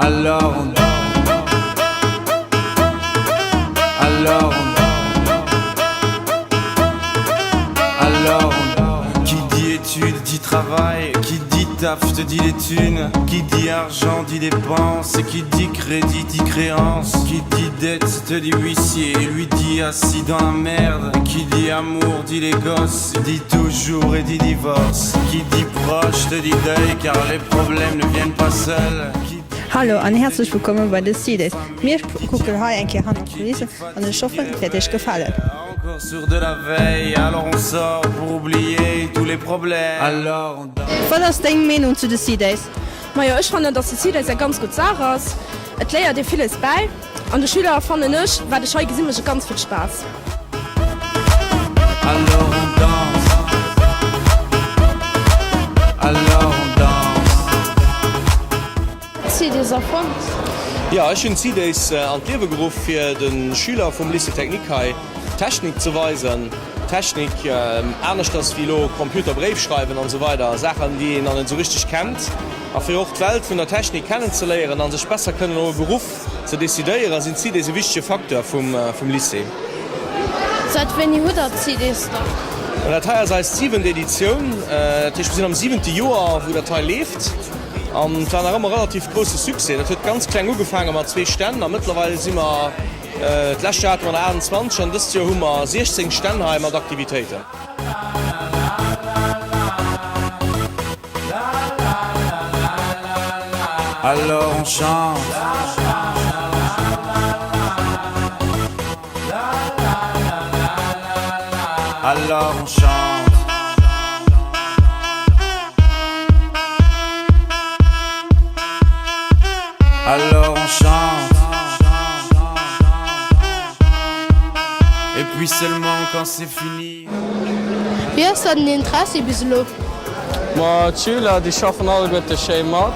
Alors on Alors on Alors on Qui dit études dit travail Qui dit taf te dit les thunes Qui dit argent dit dépenses Qui dit crédit dit créance Qui dit dette te dit huissier Et lui dit assis dans la merde Qui dit amour dit les gosses Dit toujours et dit divorce Qui dit proche te dit deuil Car les problèmes ne viennent pas seuls Qui Hallo an häerzlech wëllkomme bei de Sea-Days. Mir kucken hei eng Kéier hannert d'Kulissen an ech hoffen et wäert iech gefalen. Wat ass deng Meenung zu de Sea-Days? Majo ech fannen dass de Sea-Days eng ganz gutt Saach ass. Et léiert ee villes bäi an de Schüler fannen ech, wat ech hei gesinn, mécht et ganz vill Spaass. D'Seadays erfonnt? Jo, ech hunn d'Seadays an d'Liewe geruff, fir de Schüler vum Lycée Technique hei Technik ze weisen. Technik aneschters wéi elo Computer, Bréif schreiwen an esou weider, Saachen, déi een nach net esou richteg kennt. A fir och d'Welt vun der Technik kennenzeléieren a sech besser kënnen op e Beruff ze decidéieren, sinn d'Seadays e wichtege Facteur vum Lycée. Säit wéini hutt der d'Seadays dann? Dat hei ass eis siwent Editioun, dat heescht mir sinn am siwente Joer, wou dat hei leeft. An et war nach ëmmer relativ grousse Succès. Dat huet ganz kleng ugefaange mat zwee Stänn a mëttlerweil si mer, d'lescht Joer hate mer der 28 an dëst Joer hu mer 16 Stänn hei mat Aktivitéiten. Alors on chante. Alors on chante. Alors on chante. Et puis seulement quand c'est fini. Wéi ass dann den Interessi bis elo? Ma d'Schüler déi schaffen alleguerte schéi mat.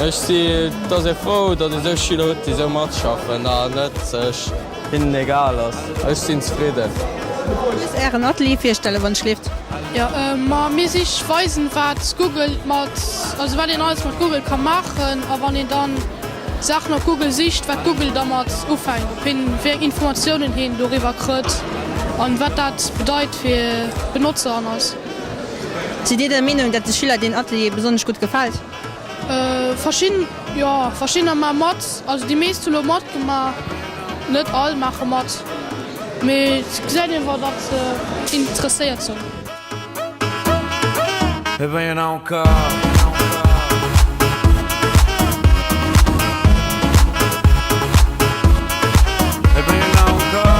Ech si, et ass ee frou, datt ee sou Schüler huet, déi sou matschaffen a net sech hinnen egal ass. Ech sinn zefridden. Kuerz Ären Atelier virstellen, wann schleeft. Jo, ma mir sich weisen, wat Google mat, also wat een alles mat Google ka maachen a wann een dann Saachen op Google sicht, wat Google dermat ufänkt, op hien, wéi eng Informatiounen hien doriwwer krëtt an wat dat bedeit fir d'Benotzer an eis. Sidd Dir der Meenung, dat de Schüler deen Atelier besonnesch gutt gefält? Verschidden, jo, verschiddener maache mat, also déi meescht hu lo matgemaach, net all maache mat, mee et gesäit een awer, datt se interesséiert sinn. Eh ben y'en a encore. Eh ben y'en a encore.